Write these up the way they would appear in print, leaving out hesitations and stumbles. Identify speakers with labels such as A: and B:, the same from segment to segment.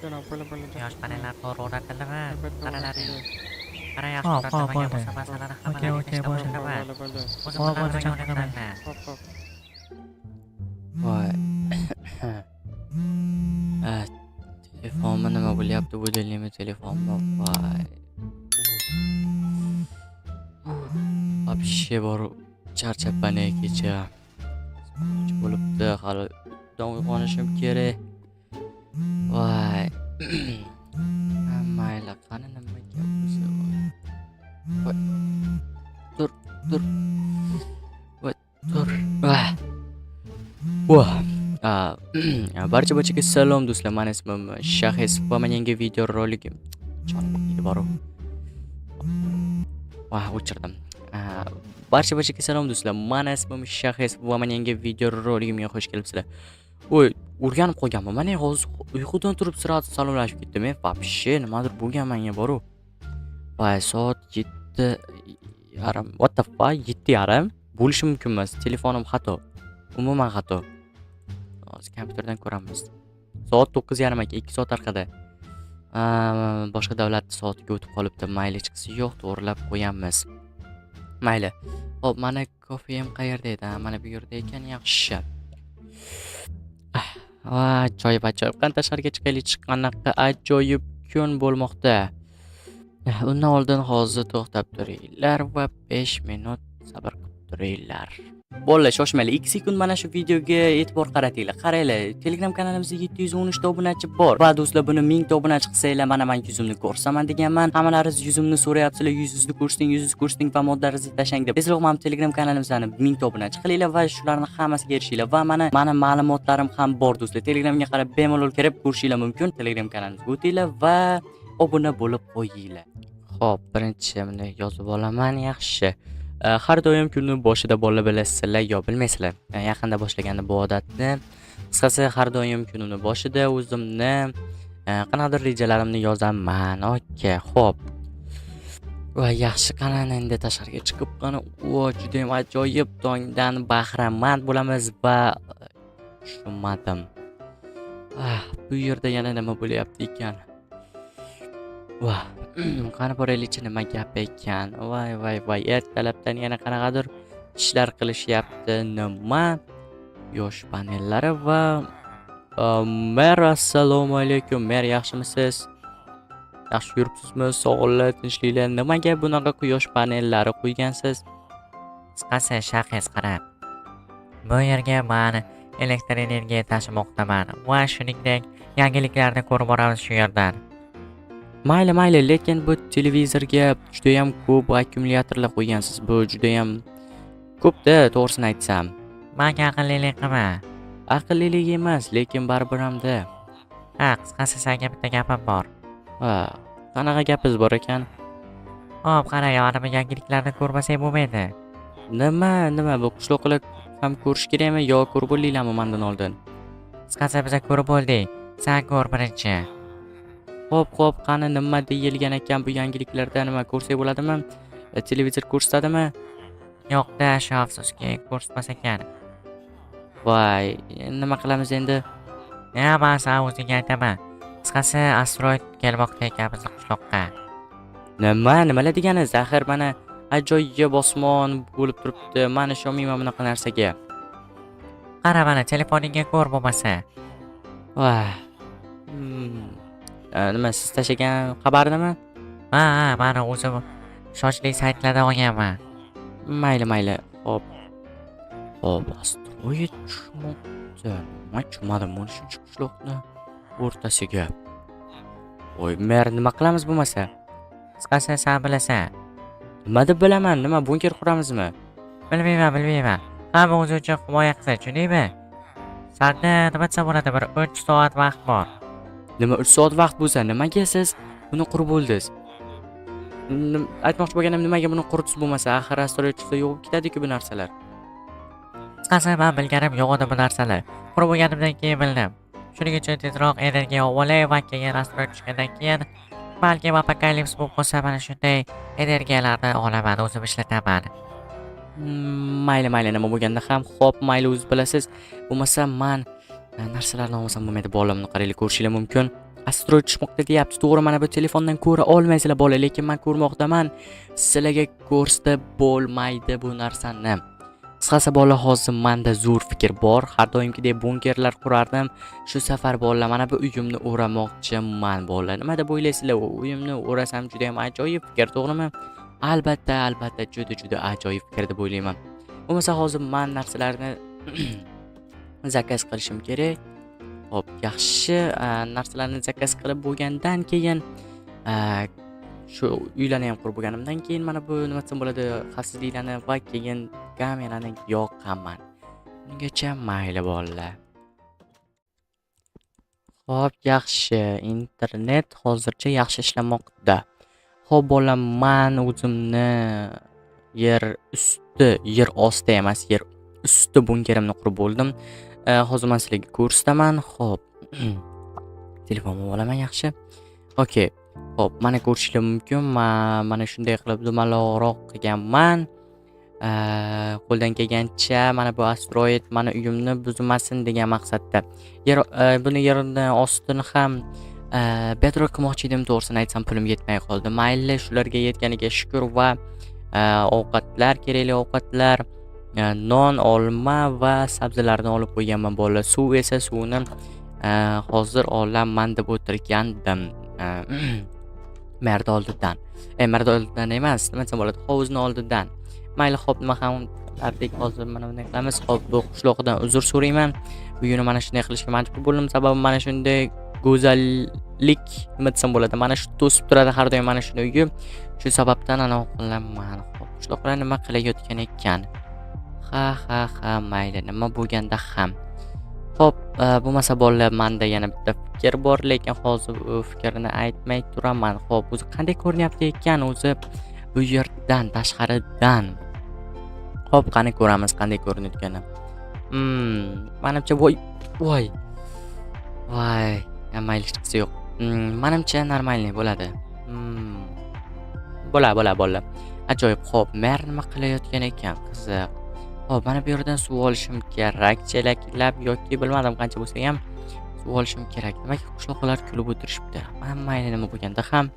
A: Quyosh panellari to'g'ri o'rnatildimi?
B: Albatta
A: Qaralaring.
B: o'rnatildi.
A: Qara, yaxshi
C: Hop, hop,
A: o'rnatilmagan
C: bo'ldi.
A: bo'lsa, masalani
C: Okey,
A: hammalaring
C: okey,
A: ishlab
C: bo'ldi.
A: o'rnataman.
B: Bo'ldi, bo'ldi.
A: O'zim
C: Hop,
A: bilan
C: bo'ldi,
A: birga
C: chaqiraman.
A: o'rnataman.
B: Hop, hop.
D: Voy. Telefonimda nima bo'lyapti? Будильник mi, telefonmi? Voy. Вообще bor, charchabman kecha. Soat bo'libdi, hali uyqudan uyg'onishim kerak. Voy. Ha, mayli, qani nima gap o'zi? Voy. Tur, tur. Voy, tur. Vah. Voh. Barcha barchaga salom, do'stlar. Mani ismim Shahiz va men yangi video roligim. Jonim yedi boru. Vah, o'chirdim. Barcha barchaga salom, do'stlar. Mani ismim Shahiz va men yangi video roligimga xush kelibsizlar. Voy, o'rganib qolganman. Mana hozir uyqudan turib сразу salomlashib ketdim. Men вообще nimadir bo'lgan menga boru. Voy, soat 7:30. What the fuck? 7:30? Bo'lishi mumkin emas. Telefonim xato. Umuman xato. Hozir kompyuterdan ko'ramiz. Soat 9:30 ekan, 2 soat orqada. Boshqa davlat soatiga o'tib qolibdi. Mayli, hechqisi yo'q, to'g'rilab qo'yamiz. Mayli. Xo'p, mana kofem qayerda edi? Ha, mana bu yerda ekan, yaxshi. Ah, ajoyib, ajoyib. Qani, tashqariga chiqaylik, qanaqa ajoyib kun bo'lmoqda. Undan oldin hozir to'xtab turinglar va 5 minut sabr qilib turinglar. Bolalar, shoshmanglar. 2 sekund mana shu videoga e'tibor qaratinglar. Qaranglar, Telegram kanalimizda 713 ta obunachi bor. Va do'stlar, buni 1000 ta obunachi qilsanglar, mana men yuzimni ko'rsaman deganman. Hammalaringiz yuzimni so'rayapsizlar, yuzingizni ko'rsating, yuzingizni ko'rsating va modlaringizni tashlang deb. Tezroq mana Telegram kanalimizni 1000 ta obunachi qilinglar va shularni hammasiga erishinglar. Va mana ma'lumotlarim ham bor, do'stlar. Telegramga qarab bemalol kirib ko'rishinglar mumkin. Telegram kanalimizga o'tinglar va obuna bo'lib qo'yinglar. Xo'p, birinchi buni yozib olaman, yaxshi. Har doim kunni boshida, bolalar, bilasizlar yo bilmaysizlar. Yaqinda boshlagandim bu odatni. Qisqasi, har doim kunimni boshida o'zimni qanaqadir rejalarimni yozaman. Okey, xo'p. Va yaxshi, qani endi tashqariga chiqib, qani, o, judayam ajoyib tongdan bahramand bo'lamiz va tushunmadim. Ah, bu yerda yana nima bo'lyapti ekan? Vah, qani boraylikchi, nima gap ekan? Voy, voy, voy, ertalabdan yana qanaqadir ishlar qilishyapti. Nima? Quyosh panellari va mer, assalomu alaykum. Mer, yaxshimisiz? Yaxshi yuribsizmi? Sog'liklar, tinchliklar. Nimaga bunaqa quyosh panellari qo'ygansiz?
A: Qisqasi, Shahiz, qara. Bu yerga man elektr energiya tashimoqdaman va shuningdek yangiliklarni ko'rib boramiz shu yerdan.
D: Mayli, mayli, lekin bu televizorga judayam ko'p akkumulyatorlar qo'ygansiz. Bu judayam ko'p-da, to'g'risini aytsam.
A: Manga aqllilik qilma.
D: Aqllilik emas, lekin baribir hamda.
A: Ha, qisqasi, senga bitta gapim bor.
D: Ha, qanaqa gapingiz bor ekan?
A: Hop, qara, mana bu yangiliklarni ko'rmasak bo'lmaydi.
D: Nima, nima bu qishloqlar ham ko'rish kerakmi yo ko'rib bo'ldinglarmi mandan oldin?
A: Qisqasi, biza ko'rib bo'ldik. Sen ko'r birinchi.
D: Xo'p, xo'p, qani, nima deyilgan ekan bu yangiliklarda, nima ko'rsak bo'ladimi? Televizor ko'rsatadimi?
A: Yo'q-da, shu afsuski, ko'rsatmas ekan.
D: Voy, nima qilamiz endi?
A: Ya, man san o'zingga aytaman. Qisqasi, asteroid kelmoqda ekan bizni qishloqqa.
D: Nima, nimalar deganingiz? Axir mana ajoyib osmon bo'lib turibdi. Man ishonmayman bunaqa narsaga.
A: Qara, mana telefoningga ko'r bo'lmasa.
D: Voy. Nima, siz tashlagan xabarnimi?
A: Ha, mani o'zim ishonchli saytlardan olganman.
D: Mayli, mayli. Xo'p. Xo'p, asteroid tushmoqda. Nima, tushunmadim, buni shuncha qishloqni o'rtasiga. Voy, mer, nima qilamiz bo'lmasa?
A: Qisqasi, san bilasan.
D: Nima deb bilaman? Nima, bunker quramizmi?
A: Bilmayman, bilmayman. Hamma o'zi uchun himoya qilsin, tushundingmi? Sanda nima desam bo'ladi, bir 3 soat vaqt bor.
D: Nima, 3 soat vaqt bo'lsa, nimaga siz buni qurib bo'ldingiz? Aytmoqchi bo'lganim, nimaga buni quritib bo'lmasa, axir asteroid tushsa yo'q bo'lib ketadi-ku bu narsalar.
A: Qisqasi, man bilganim yo'q edi bu narsalar. Qurib bo'lganimdan keyin bildim. Shuning uchun tezroq energiya olay va keyin asteroid tushgandan keyin balkim apokalips bo'lib qolsa, mana shunday energiyalarni olaman, o'zim ishlataman.
D: Mayli, mayli, nima bo'lganda ham, xo'p, mayli, o'zingiz bilasiz. Bo'lmasa man narsalarni olmasam bo'lmaydi. Bolalarni qaranglar, ko'rishinglar mumkin. Asteroid tushmoqda deyapti. To'g'ri, mana bu telefondan ko'ra olmaysizlar, bola, lekin men ko'rmoqdaman. Sizlarga ko'rsatib bo'lmaydi bu narsani. Qisqasi, bola, hozir menda zo'r fikr bor. Har doimgidek bunkerlar qurardim. Shu safar, bolalar, mana bu uyimni o'ramoqchiman, bolalar. Nima deb o'ylaysizlar? Uyimni o'rasam juda ham ajoyib fikr, to'g'rimi? Albatta, albatta, juda juda ajoyib fikr deb o'ylayman. Bo'lmasa hozir man narsalarni заказ qilishim kerak. Xo'p, yaxshi, narsalarni заказ qilib bo'lgandan keyin, shu uylarni ham qurib bo'lganimdan keyin mana bu, nima desam bo'ladi, xavfsizliklarni va keyin kamerani yoqaman. Ungacha mayli, bolalar. Xo'p, yaxshi. Internet hozircha yaxshi ishlamoqda. Xo'p, bola, man o'zimni yer usti, yer osti emas, yer usti bunkerimni qurib bo'ldim. Hozir man sizlarga ko'rsataman. Xo'p. Telefonimni olaman, yaxshi. Okey. Xo'p, mana ko'rishinglar mumkin. Man mana shunday qilib dumaloqroq qilganman. Qo'ldan kelgancha mana bu asteroid mani uyimni buzmasin degan maqsadda. Yer buni yerni ostini ham bedrock qilmoqchi edim, to'g'risini aytsam, pulim yetmay qoldi. Mayli, shularga yetganiga shukur va ovqatlar, kerakli ovqatlar, non, olma va sabzilarni olib qo'yganman, bolalar. Suv esa suvni hozir olaman deb o'tirgandim. Merni oldidan. Merni oldidan emas, nima desam bo'ladi, hovuzni oldidan. Mayli, xo'p, nima ham qilardik, hozir mana bunday qilamiz. Xo'p, bu qishloqidan uzr so'rayman. Uyini mana shunday qilishga majbur bo'ldim. Sababi mana shunday go'zallik, nima desam bo'ladi, mana shu to'sib turadi har doim mana shuni uyi. Shu sababdan anavi qilaman. Xo'p, qishloqlar nima qilayotgan ekan? Ha, ha, ha, mayli, nima bo'lganda ham. Xo'p, bo'lmasa, bolalar, menda yana bitta fikr bor, lekin hozir u fikrni aytmay turaman. Xo'p, o'zi qanday ko'rinyapti ekan o'zi bu yerdan, tashqaridan? Xo'p, qani ko'ramiz qanday ko'rinayotganini. Manimcha, voy, voy. Voy, mayli, hechqisi yo'q. Manimcha нормальный bo'ladi. Bo'la, bo'la, bolalar. Ajoyib. Xo'p, mer nima qilayotgan ekan? Qiziq. Xo'p, mana bu yerdan suv olishim kerak, chelaklab yoki bilmadim, qancha bo'lsa ham suv olishim kerak. Nimaga qishloqlar kulib o'tirishibdi? Mayli, nima bo'lganda ham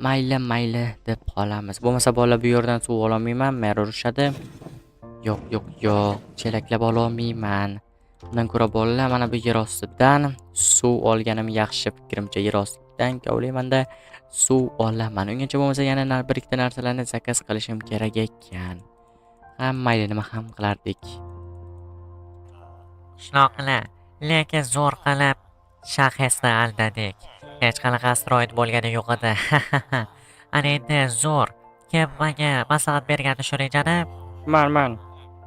D: mayli, mayli deb qolamiz. Bo'lmasa, bolalar, bu yerdan suv ololmayman, mer urishadi. Yo'q, yo'q, yo'q, chelaklab ololmayman. Undan ko'ra, bolalar, mana bu yer ostidan suv olganim yaxshi fikrimcha. Yer ostidan kovlaymanda suv olaman. Ungacha bo'lmasa yana bir ikkita narsalarni заказ qilishim kerak ekan. Ha, mayli, nima ham qilardik.
A: Qishloqlar, lekin zo'r qilib shaxsni aldadik. Hech qanaqa asteroid bo'lgani yo'q edi. Ana endi zo'r. Kim menga maslahat bergandi shu rejani?
D: Man, man.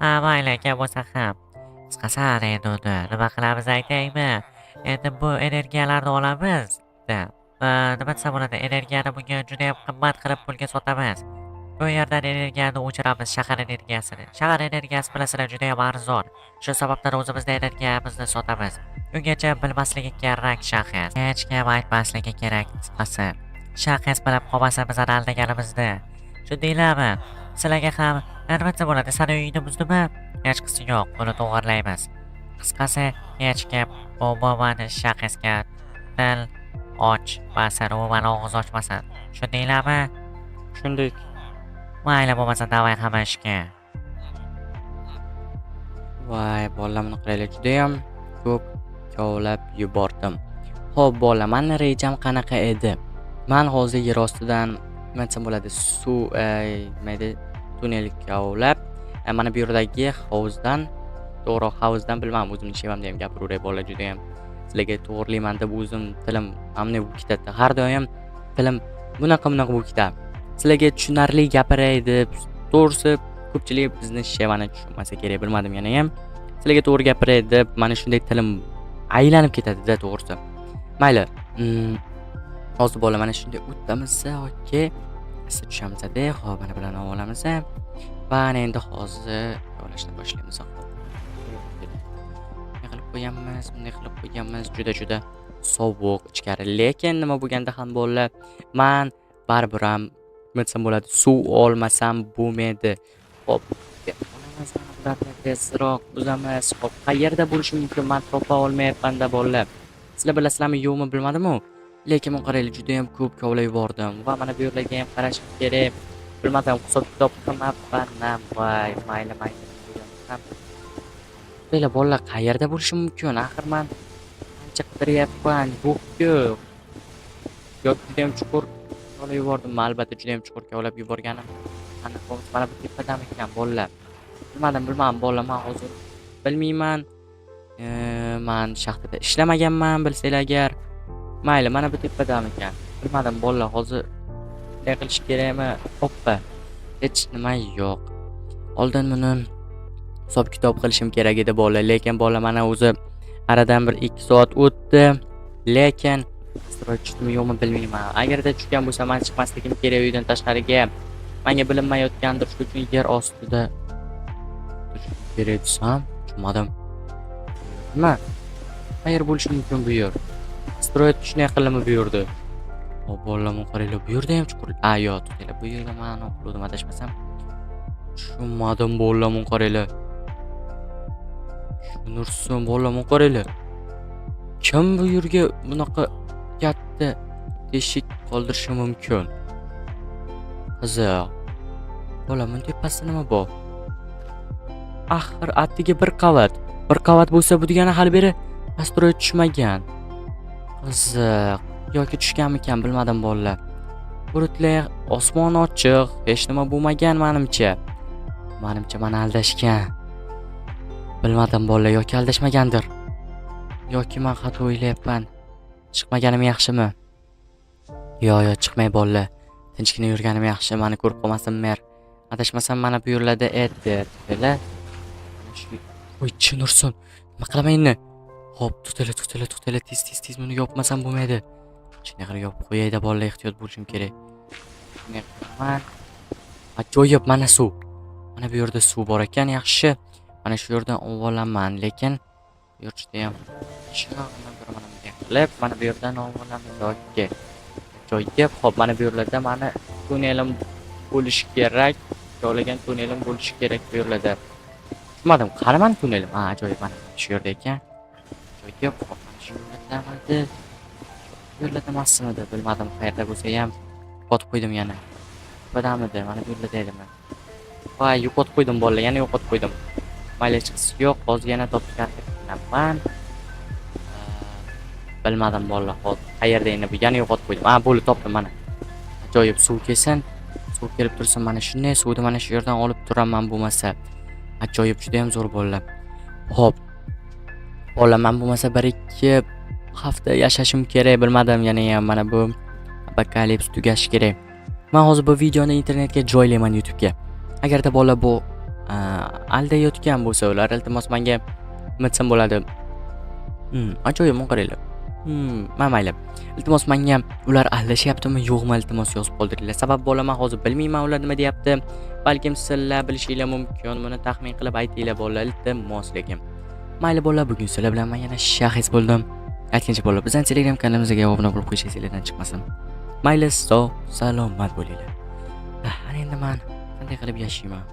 A: Ha, mayli, kim bo'lsa ham. Qisqasi, ana endi uni nima qilamiz, aytaymi? Endi bu energiyalarni olamiz. Nima desam bo'ladi? Energiyani bunga juda ham qimmat qilib pulga sotamiz. Bu yerdan energiyani o'chiramiz, shahar energiyasini. Shahar energiyasi, bilasizlar, juda ham arzon. Shu sababdan o'zimizni energiyamizni sotamiz. Ungacha bilmasligi kerak shaxs. Hech kim aytmasligi kerak, qisqasi. Shaxs bilib qolmasa bizani aldaganimizni. Tushundinglarmi? Sizlarga ham, nima desa bo'ladi? Sani uyingni buzdimi? Hechqisi yo'q, buni to'g'irlaymiz. Qisqasi, hech kim umuman shaxsga til ochmasin, umuman og'iz ochmasin. Tushundinglarmi?
D: Tushundik.
A: Mayli, bo'lmasa давай hamma ishga.
D: Voy, bolalar, buni qaranglar, judayam ko'p kovlab yubordim. Xo'p, bolalar, mani rejam qanaqa edi? Man hozir yer ostidan, nima desam bo'ladi, suv, nima edi, tunnel kovlab, mana bu yerdagi hovuzdan, to'g'riroq havuzdan, bilmadim, o'zimni shevamda ham gapiraveray, bolalar, judayam sizlarga to'g'rilayman deb o'zim tilim mana bo'lib ketadi. Har doim tilim bunaqa bunaqa bo'lib ketadi. Sizlarga tushunarli gapiray deb, to'g'risi, ko'pchilik bizni shevani tushunmasa kerak, bilmadim yana ham. Sizlarga to'g'ri gapiray deb mana shunday tilim aylanib ketadi-da, to'g'risi. Mayli, hozir, bola, mana shunday o'tamiz, okey. Pastga tushamiz-da, xo'p, mana bularni olamiz va ana endi hozir kovlashni boshlaymiz. Xo'p. Bunday qilib qo'yamiz, bunday qilib qo'yamiz. Juda-juda sovuq ichkari. Lekin nima bo'lganda ham, bolalar, man baribir ham, nima desam bo'ladi, suv olmasam bo'lmaydi. Xo'p, olamiz mana bularni, tezroq buzamiz. Xo'p, qayerda bo'lishi mumkin? Man topa olmayapman-da, bolalar. Sizlar bilasizlarmi, yo'qmi, bilmadim-u. Lekin buni qaranglar, juda ham ko'p kovlab yubordim va mana bu yerlarga ham qarashim kerak. Bilmadim, hisob kitob qilmabman. Voy, mayli, mayli. To'xtanglar bolalar, qayerda bo'lishi mumkin? Axir man ancha qidiryapman. Yo'q-ku. Yoki juda ham chuqur kovlab yubordim. Albatta juda ham chuqur kovlab yuborganim aniq. Bo'lmasa mana bu tepadamikan bolalar? Bilmadim, bilmadim bolalar, man hozir bilmayman. Man shaxtada ishlamaganman, bilsanglar agar. Mayli, mana bu tepadamikan? Bilmadim bolalar, hozir bunday qilish kerakmi? Oppa. Hech nima yo'q. Oldin buni hisob kitob qilishim kerak edi bolalar, lekin bola mana o'zi aradan bir 2 soat o'tdi. Lekin asteroid tushdimi yo'qmi bilmayman. Agarda tushgan bo'lsa, man chiqmasligim kerak uydan tashqariga. Menga bilinmayotgandir, shuning uchun yer ostida turishim kerak desam, tushunmadim. Nima? Qayer bo'lishi mumkin bu yer? Asteroid shunday qildimi bu yerda? Hop, bolalar, buni qaranglar, bu yerda ham chuqur. A, yo'q, to'xtanglar, bu yerda man qiluvdim adashmasam. Tushunmadim bolalar, buni qaranglar. Tushunursin bolalar, buni qaranglar. Kim bu yerga bunaqa katta teshik qoldirishi mumkin? Qiziq. Bola, buni tepasida nima bor? Axir atigi bir qavat. Bir qavat bo'lsa, bu degani hali beri asteroid tushmagan. Qiziq. Yoki tushganmikan, bilmadim bolalar. Bulutlar, osmon ochiq, hech nima bo'lmagan menimcha. Menimcha meni aldashgan. Bilmadim bolalar, yoki aldashmagandir. Yoki men xato o'ylayapman. Chiqmaganim yaxshimi? Yo'q, yo'q, chiqmay bolalar. Tinchgina yurganim yaxshi, meni ko'rib qolmasin mer. Adashmasam mana bu yerlarda edi. To'xtanglar. Mana shu. Voy, chin ursin. Nima qilaman endi? Hop, to'xtanglar, to'xtanglar, to'xtanglar, tez, tez, tez buni yopmasam bo'lmaydi. Shunday qilib yopib qo'yayda bolalar, ehtiyot bo'lishim kerak. Shunday qilaman. Ajoyib, mana suv. Mana bu yerda suv bor ekan, yaxshi. Mana shu yerdan olib olaman, lekin bu yer judayam mana bir mana bunday qilib, mana bu yerdan olib olamiz yoki ajoyib. Xo'p, mana bu yerlarda mani tunnelim bo'lishi kerak. Joylagan tunnelim bo'lishi kerak bu yerlarda. Tushunmadim, qani mani tunnelim? Ha, ajoyib, mana shu yerda ekan. Ajoyib, xo'p, mana shu yerlardamidi? Bu yerlarda emasmidi? Bilmadim, qayerda bo'lsa ham yo'qotib qo'ydim yana. Tepadamidi? Mana bu yerlarda edimi? Voy, yo'qotib qo'ydim bolalar, yana yo'qotib qo'ydim. Mayli, hechqisi yo'q, hozir yana topishga harakat qilaman. Bilmadim bolalar, hozir qayerda endi bu, yana yo'qotib qo'ydim. Ha, bo'ldi, topdim mana. Ajoyib, suv kelsin. Suv kelib tursin mana shunday, suvni mana shu yerdan olib turaman bo'lmasa. Ajoyib, juda ham zo'r bolalar. Xo'p. Bolalar, man bo'lmasa 1-2 hafta yashashim kerak, bilmadim, yana ham mana bu apokalips tugashi kerak. Man hozir bu videoni internetga joylayman, YouTube'ga. Agarda bola bu aldayotgan bo'lsa ular, iltimos menga nima desam bo'ladi? Ajoyib, buni qaranglar. Ma mayli. Iltimos menga ular aldashyaptimi, yo'qmi, iltimos yozib qoldiringlar. Sabab bola man hozir bilmayman ular nima deyapti. Balkim sizlar bilishinglar mumkin. Buni taxmin qilib aytinglar bolalar, iltimos lekin. Mayli bolalar, bugun sizlar bilan men yana Shahis bo'ldim. Aytgancha bolalar, bizning Telegram kanalimizga obuna bo'lib qo'yish esinglardan chiqmasin. Mayli, sog' salomat bo'linglar. Ah, ana endi man qanday qilib yashayman?